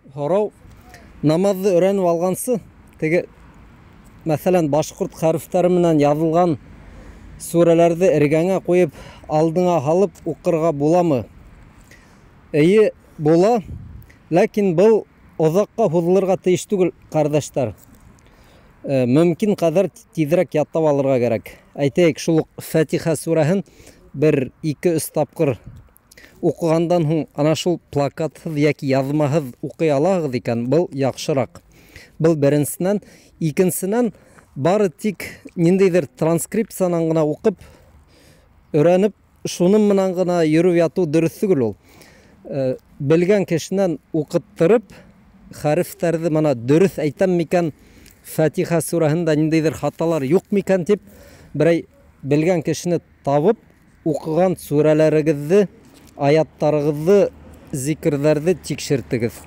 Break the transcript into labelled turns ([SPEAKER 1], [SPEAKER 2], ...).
[SPEAKER 1] Һорау: намаҙҙы өйрәнеп алғансы, теге, мәҫәлән, башҡорт хәрефтәре менән яҙылған сүрәләрҙе эргәңә ҡуйып, алдыңа һалып уҡырға буламы? Эйе, була, ләкин был оҙаҡҡа һуҙылырға тейеш түгел, ҡәрҙәштәр. Мөмкин ҡәҙәр тиҙерәк ятлап алырға кәрәк. Әйтәйек, шул уҡ Фатиха сүрәһен бер, ике, өс тапҡыр уҡығандан һуң ана шул плакатһыҙ йәки яҙмаһыҙ уҡый алаһығыҙ икән, был яҡшыраҡ. Был беренсенән, икенсенән, бары тик ниндәйҙер транскрипциянан ғына уҡып, өйрәнеп, шуның менән генә йөрөп ятыу дөрөҫ түгел ул. Белгән кешенән уҡыттырып, хәрефтәрҙе мына дөрөҫ әйтәм микән, Фатиха сүрәһендә ниндәйҙер хаталар юҡ микән тип, берәй белгән кешене табып, уҡыған сүрәләрегеҙҙе, аяттарығыҙҙы, зикерҙәрҙе тикшертегеҙ.